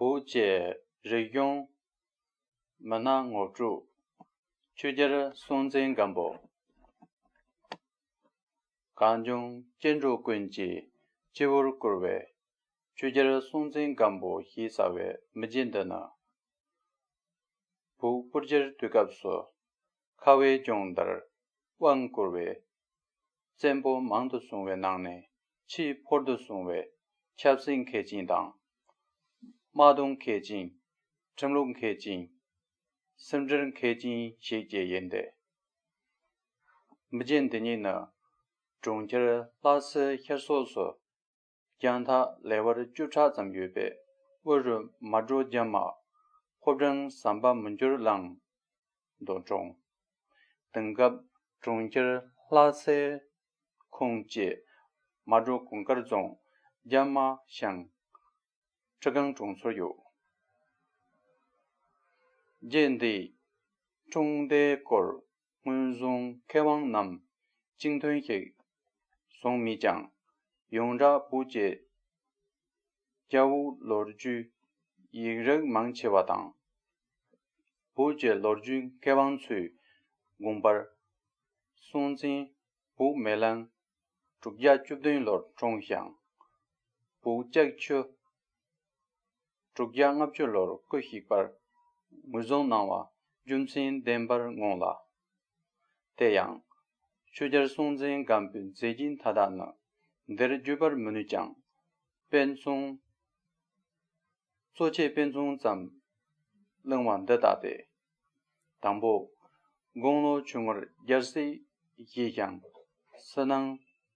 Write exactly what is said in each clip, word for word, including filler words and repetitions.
བོད་ཀྱི་རིག་གཞུང་མི་སྣ་ངོ་སྤྲོད། ཆོས་རྒྱལ་སྲོང་བཙན་སྒམ་པོ། གངས་ལྗོངས་སྐྱེ་འགྲོ་ཀུན་གྱི་སྤྱི་བོར་བཀུར་བའི་ཆོས་རྒྱལ་སྲོང་བཙན་སྒམ་པོ་ཞེས་བྱ་བའི་མི་རྗེ་འདི་ནི། བོད་སྤུ་རྒྱལ་དུས་སྐབས་སུ་ཁ་བའི་ལྗོངས་འདིར་དབང་བསྐུར་བའི་བཙན་པོ་མང་དུ་བྱུང་བའི་ནང་ནས་ཆེས་ཕུལ་དུ་བྱུང་བའི་ཆབ་སྲིད་མཁས་ཅན་དང་། དམག་དོན་མཁས་ཅན། ཁྲིམས་ལུགས་མཁས་ཅན། སྲིད་འབྲེལ་མཁས་ཅན་ཞིག་བཅས་ཡིན་ཏེ། མི་རྗེ་འདི་ཉིད་ནི་གྲོང་ཁྱེར་ལྷ་སའི་ཤར་ཕྱོགས་སུ་རྒྱང་ཐག་ལེ་བར་བཅུ་ཕྲག་ཙམ་ཡོད་པའི་དབུ་རུ་མལ་གྲོ་རྒྱ་མ་ཕོ་བྲང་ཟམ་པ་མི་འགྱུར་གླིང་དུ་འཁྲུངས། དེང་སྐབས་གྲོང་ཁྱེར་ལྷ་སའི་ཁོངས་ཀྱི་མལ་གྲོ་གུང་དཀར་རྫོང་རྒྱ་མ་ཤང་ཁྲི་སྒང་གྲོང་ཚོར་ཡོད། རྗེ་འདིའི་འཁྲུངས་འདས་སྐོར་སྔོན་བྱོན་མཁས་དབང་རྣམས་གཅིག་མཐུན་ཞིག་བྱུང་མེད་ཀྱང་། ཡོངས་གྲགས་བོད་ཀྱི་རྒྱ་བོད་ལོ་རྒྱུས་ཡིག་རིགས་མང་ཆེ་བ་དང་། བོད་ཀྱི་ལོ་རྒྱུས་མཁས་དབང་ཚོའི་དགོངས་པར། སྲོང་བཙན་བོད་མེ་གླང་དྲུག་བརྒྱ་བཅུ་བདུན་ལོར་འཁྲུངས་ཤིང་། བོད་ལྕགས་ཆུ་དྲུག་བརྒྱ་ལྔ་བཅུ་ལོར་སྐུ་གཤེགས་པར་ངོས་བཟུང་གནང་བ་རྒྱུ་མཚན་ལྡན་པར་མངོན་ལ། དེ་ཡང་ཆོས་རྒྱལ་སྲོང་བཙན་སྒམ་པོའི་མཛད་རྗེས་མཐའ་དག་ནི་འདིར་བརྗོད་པར་མི་ནུས་ཀྱང་། དཔེ་མཚོན། གཙོ་ཆེ་དཔེ་མཚོན་ཙམ་གླེང་བ་འདི་ལྟ་སྟེ། དང་པོ། དགུང་ལོ་ཆུང་ངུར་རྒྱལ་སྲིད་བཞེས་ཤིང་། ཕྱི་ནང་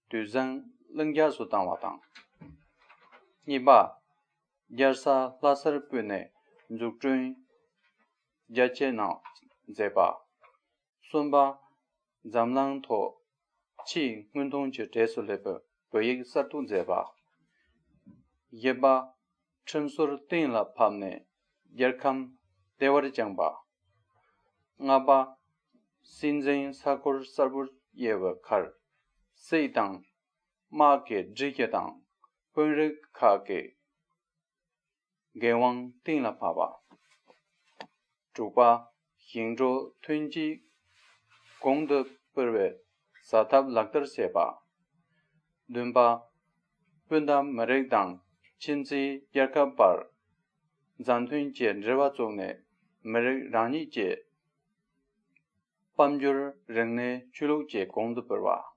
དུས་བཟང་ལྷིང་འཇགས་སུ་བཏང་བ་དང་། གཉིས་པ། རྒྱལ་ས་ལྷ་སར་སྤོས་སྣེ་འཛུགས་སྐྲུན་རྒྱ་ཆེ་གནང་མཛད་པ། གསུམ་པ། འཛམ་གླིང་ཐོག་ཆེས་སྔོན་ཐོན་གྱི་གྲས་སུ་སླེབས་པའི་བོད་ཡིག་གསར་གཏོད་མཛད་པ། བཞི་པ། ཁྲིམས་སྲོལ་གཏན་ལ་ཕབ་ནས་རྒྱལ་ཁམས་བདེ་བར་བསྐྱངས་པ། ལྔ་པ། སྲིད་འཛིན་ས་ཁུལ་གསར་པར་དབྱེ་བའི་ཁར། སྲིད་དང་དམག་གི་སྒྲིག་གཞི་དང་དཔོན་རིགས་ཁག་གི་འགན་དབང་གཏན་ལ་ཕབ་པ། དྲུག་པ། ཞིང་འབྲོག་ཐོན་སྐྱེད་གོང་དུ་སྤེལ་བའི་བྱ་ཐབས་ལག་བསྟར་བྱས་པ། བདུན་པ། སྤུན་ཟླ་མི་རིགས་དང་ཁྱིམ་མཚེས་རྒྱལ་ཁབ་བར་མཛའ་མཐུན་གྱི་འབྲེལ་བ་བཙུགས་ནས་མི་རིགས་རང་ཉིད་ཀྱི་དཔལ་འབྱོར་རིག་གནས་ཆོས་ལུགས་བཅས་གོང་དུ་སྤེལ་བ།